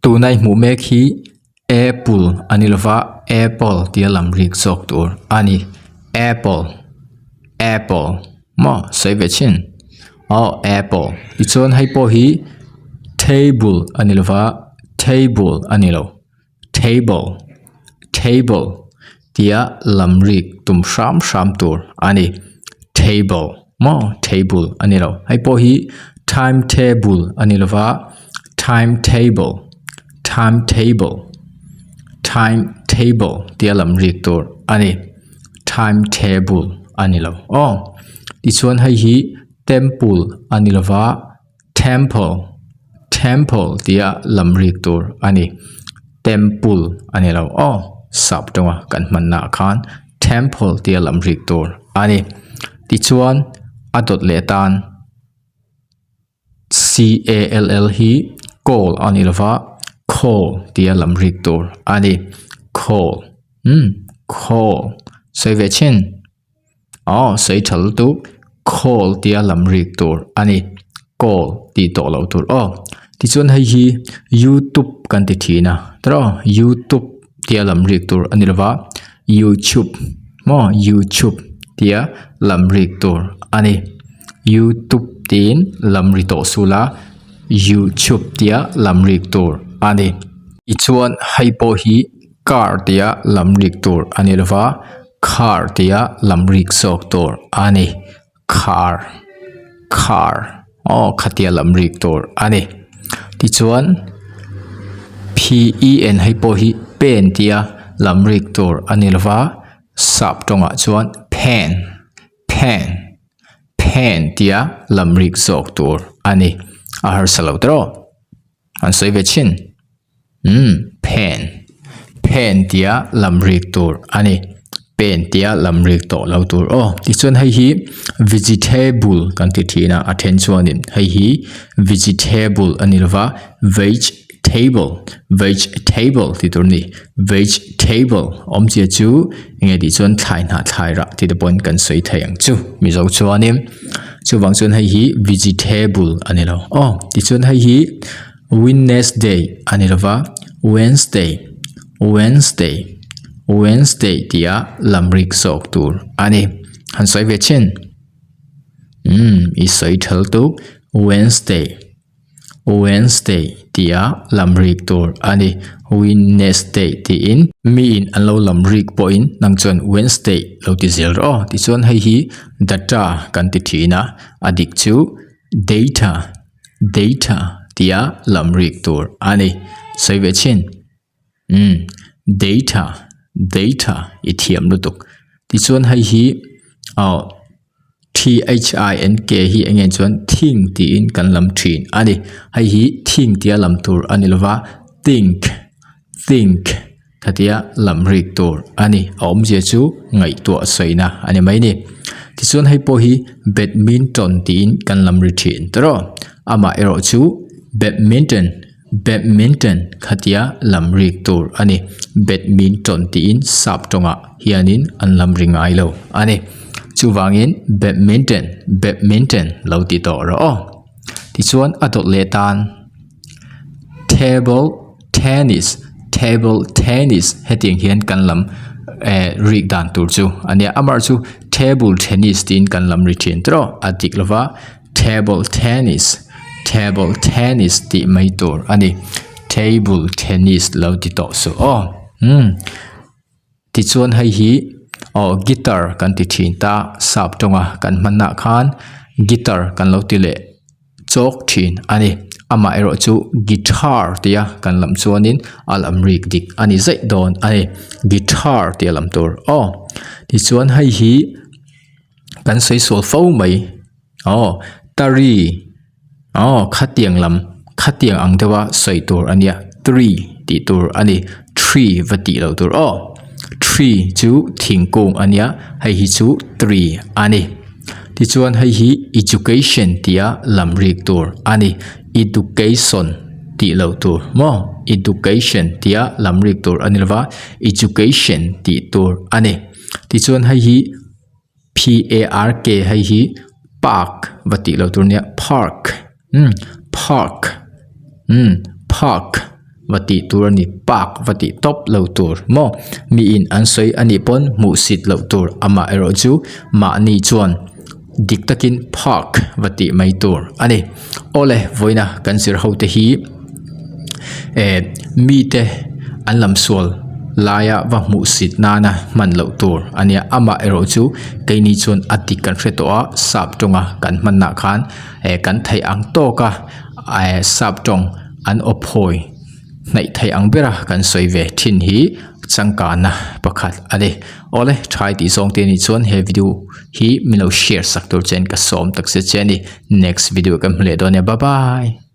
Tuna i hmuh mek hi apple a ni lova apple tia lam rik zawk tur a ni apple apple maw sawi ve thin aw apple tichuan hei pawh hi table a ni lova table a ni lo table table tia lam rik tum hram hram tur a ni table maw table a ni lo hei pawh hi timetable a ni lova timetable timetable timetable tia lam rik tur a ni timetable a ni lo aw tichuan hei hi temple a ni lova. Temple, temple tia lam rik tur a ni. Temple a ni lo aw, sap tawnga kan hmanna ah khan temple tia lam rik tur a ni. Tichuan a dawt leh tan C A L L hi call a ni lova call tia lam rik tur a ni. Call umm call sawi ve chin. Aw sawi tha lutuk call tia lam rik tur a ni call tih tawh loh tur aw tichuan hei hi youtube kan ti thin a tiraw youtube tia lam rik tur a ni lova youtube maw youtube tia lam rik tur a ni youtube tiin lam ri tawh suh la youtube tia lam rik tur a ni tichuan hei pawh hi car tia lam rik tur a ni lova. Car tia lam rik zawk tur a ni car car aw khatia lam rik tur a ni tichuan p e n hei pawh hi pen tia lam rik tur a ni lova sap tawngah chuan pen pen pen tia lam rik zawk tur a ni a harsa lo tawh an sawi ve thin. Umm pen pen tia lam rik tur a ni pen tia lam rik tawh lo tur aw tichuan hei hi vegetable kan ti thin a a then chuanin hei hi vegetable a ni lova vegetable vegetable tih tur a ni vegetable awmzia chu enge tih chuan thlai hnah thlai rah tih te pawhin kan sawi thei ang chu mizo chuanin chuvang chuan hei hi vegetable a ni lo aw tichuan hei hi. Wednesday a ni lova, Wednesday, Wednesday, Wednesday tia lam rik zawk tur a ni. Han sawi ve chin. Umm, i sawi thal tuk. Wednesday, Wednesday tia lam rik tur a ni. Wednesday tiin miin an lo lam rik pawhin nang chuan Wednesday lo ti zel rawh aw. Tichuan hei hi data kan ti thin a, a dik chu data. Data tia lam rik tur a ni. Sawi ve chin. Umm data data i thiam lutuk. Tichuan hei hi aw t h i n k hi eng nge chuan think tiin kan lam thin a ni. Hei hi think tia lam tur a ni lova think think khatia lam rik tur a ni. A awmzia chu ngaihtuah sawina a ni mai ni. Tichuan hei pawh hi badminton tiin kan lam ri thin tawh amah erawh chu badminton badminton khatia lam rik tur a ni. Badminton tiin sap tawngah hianin an lam ri ngai lo a ni. Chuvangin badminton badminton lo ti tawh rawh aw. Tichuan a dawt leh tan. Table tennis table tennis hetiang hian kan lam eh rik dan tur chu a nia amah chu table tennis tiin kan lam ri thin tawh a dik lova table tennis table tennis tih mai tur a ni table tennis lo ti tawh suh aw umm. Tichuan hei hi aw guitar kan ti thin ta sap tawnga kan hmanah khan guitar kan lo ti leh chawk thin a ni amah erawh chu guitar tia kan lam chuanin a lam rik dik a ni zaih dawn a ni guitar tia lam tur aw tichuan hei hi kan sawi sual fo mai aw tari aw khatiang lam khatiang ang deuha sawi tur a nia tree tih tur a ni tree va tih loh tur aw tree chu thingkung a nia hei hi chu tree a ni tichuan hei hi education tia lam rik tur a ni education tih loh tur maw education tia lam rik tur a ni lova education tih tur a ni tichuan hei hi. P A R K hei hi park va tih loh tur nia park umm park umm park. Va tih tur a ni, park va tih tawp lo tur maw? Miin an sawi a nih pawn hmuh sit loh tur amah erawh chu mahni chuan dik takin park va tih mai tur a ni. Awle vawiina kan zir ho te hi eh mite an lam sual laia va hmuh sit nana hman loh tur a nia amah erawh chu keini chuan a dik kan hre tawh a sap tawnga kan hmanah khan eh kan theih ang tawka eh sap tawng an aw phawi hnaih theih ang bera kan sawi ve thin hi changkanna pakhat a ni. Awle tha i tih zawng te anih chuan he video hi min lo share sak tur chuan ka sawm tak zet che a ni. Next video kan hmu leh dawn nia bye bye.